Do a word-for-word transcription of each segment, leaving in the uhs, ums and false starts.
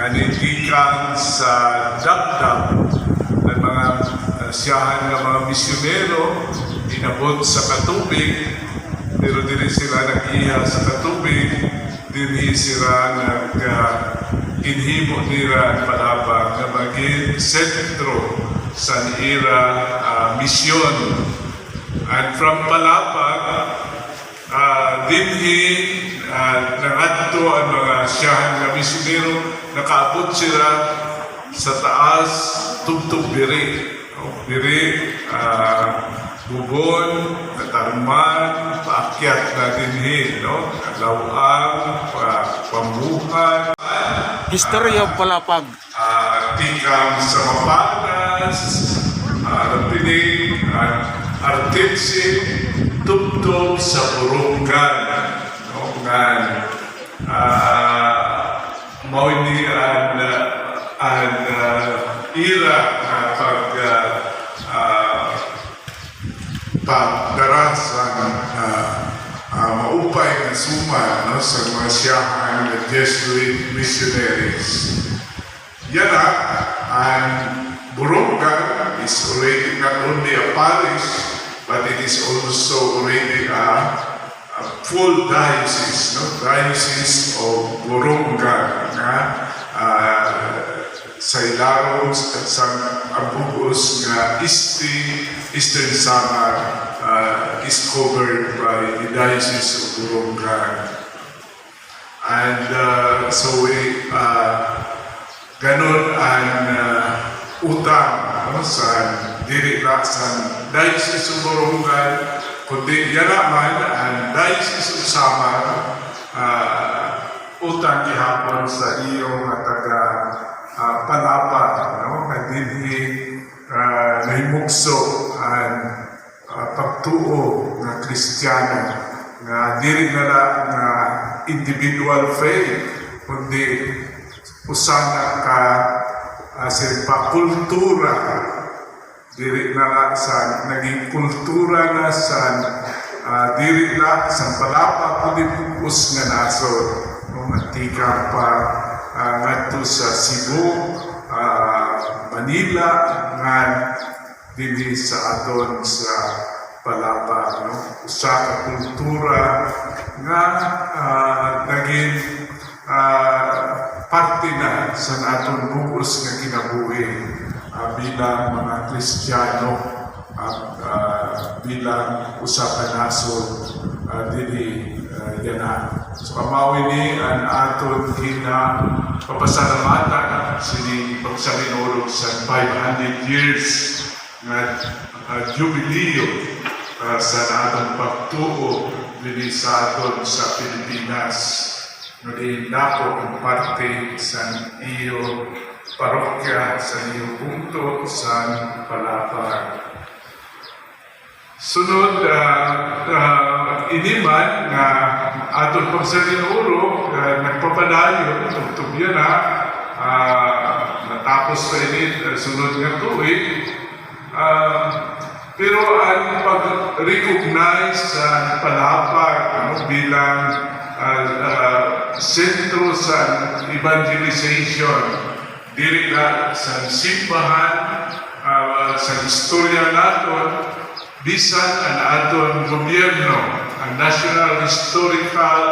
Ani tikang sa Dapdap, an mga, ah, siyahan nga mga misyonero, inabot sa Katubig, pero diri sila nag-iha sa Katubig, dinhi sila nag-, ah, ginhimo nira an Palapag nga magin sentro san ira, ah, misyon. And from Palapag, ah, dinhi, ah, nangadto an mga siyahan nga misyonero, nakaabot sila sa taas, tubtob diri. No? Diri, ah, Bubon, Catarman, paakyat na dinhi, no? Laoang, pa-, Pambuhan. History of Palapag. Ah, tikang sa Mapanas, ah, Rapining, ah, Arteche, tubtob sa Borongan, no? Ngan, ah, mao ini an, ah, an, ah, ira, ah, pag, ah, ah, pagdara san, ah, ah, maupay nga suman, no, sa mga siyahan nga Jesuit missionaries. Yana, an Borongan is already not only a parish, but it is also already a, a full diocese, no? Diocese of Borongan, nga, ah, sa ilarom sa, sa, an bug-os nga Este, Eastern Samar, ah, is covered by the Diocese of Borongan. And, ah, so, eh, ah, ganon an, ah, utang, no, san diri la san Diocese of Borongan, kundi yana man an Diocese of Samar, ah, utang gihapon sa iyo nga taga, ah, Palapag, no, nga dinhi, ah, nahimugso an ah, pagtuo nga Kristiyano, nga diri na la nga individual faith, kundi usa na ka, ah, siring pa, kultura. Diri na la sa, naging kultura na sa, ah, diri la sa Palapag, kundi bug-os nga nasod. No, nga tikang pa, ah, ngadto sa Cebu, ah, Manila, ngan dinhi sa aton sa Palapag, no? Usa ka kultura nga, ah, naging, ah, parte na sa aton bug-os nga kinabuhi, ah, bilang mga Kristiyano, ah, ah, bilang usa ka nasod, ah, dinhi, ah, yana. So, mao ini an aton ginapapasalamatan sining pagsaminurog sa five hundred years nga, ah, jubileo, ah, sa aton pagtuo dinhi sa aton sa Pilipinas. Nga diin dako an parte sa iyo parokya, sa iyo punto, sa Palapag. Sunod, ah, ah, ini man nga aton pagsaminurog, ah, nagpapadayon, tubtob yana, ah, matapos pa ini, ah, sunod nga tuig. Ah, pero an pag-recognize sa Palapag, ano, bilang, ah, ah, sentro sa evangelization, diri la sa simbahan, ah, sa istorya naton, bisan an aton gobyerno, an National Historical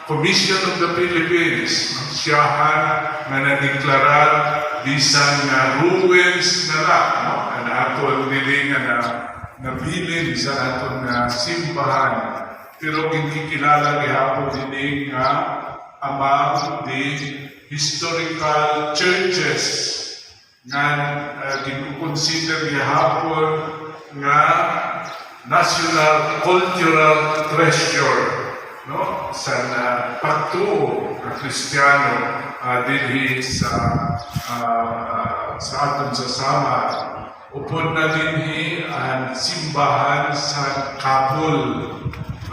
Commission of the Philippines, no, siyahan nga nadeklarar bisan nga ruins na la, no, an aton diri nga na, nabilin sa aton nga simbahan. Pero ginkikilala gihapon ini nga among the historical churches. Ngan, ah, ginko-consider gihapon nga national cultural treasure, no? Sa, ah, pagtuo nga Kristiyano, ah, dinhi sa, ah, sa aton sa Samar. Upod na dinhi an simbahan sa Kapul,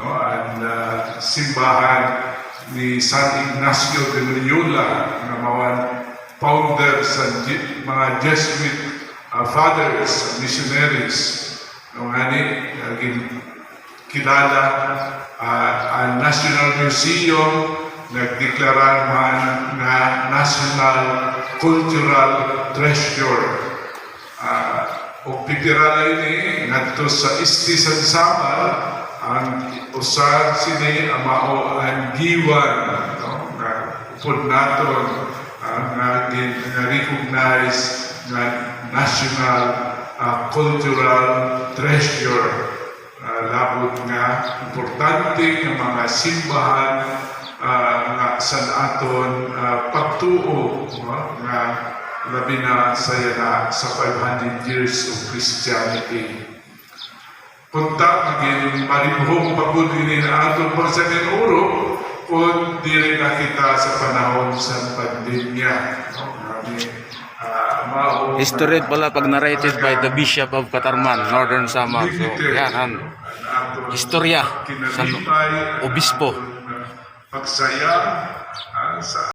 no? An, ah, simbahan ni San Ignacio de Loyola, nga mao an founder sa Je-, mga Jesuit, ah, fathers, missionaries. No, ngani, ah, gin-, kilala, ah, an National Museum nagdeklara man nga national cultural treasure. Ah, ug pipira la ini ngadto sa Este san Samar, an usa sini mao an Guiuan, no, nga upod naton, ah, nga gin-, nga recognize nga national, ah, cultural treasure. Ah, labot nga importante nga mga simbahan, ah, nga san aton, ah, pagtuo, no? Nga labi na sa yana sa five hundred years of Christianity. Kunta, magin maribhong pa gud ini nga aton pagsakinuro kon diri na kita sa panahon sa pandemya, no? Kami, ah, mao History nga pala pag narrated by the Bishop of Catarman, Northern Samar. So, yan an istorya sa obispo. Pagsaya, ah, sa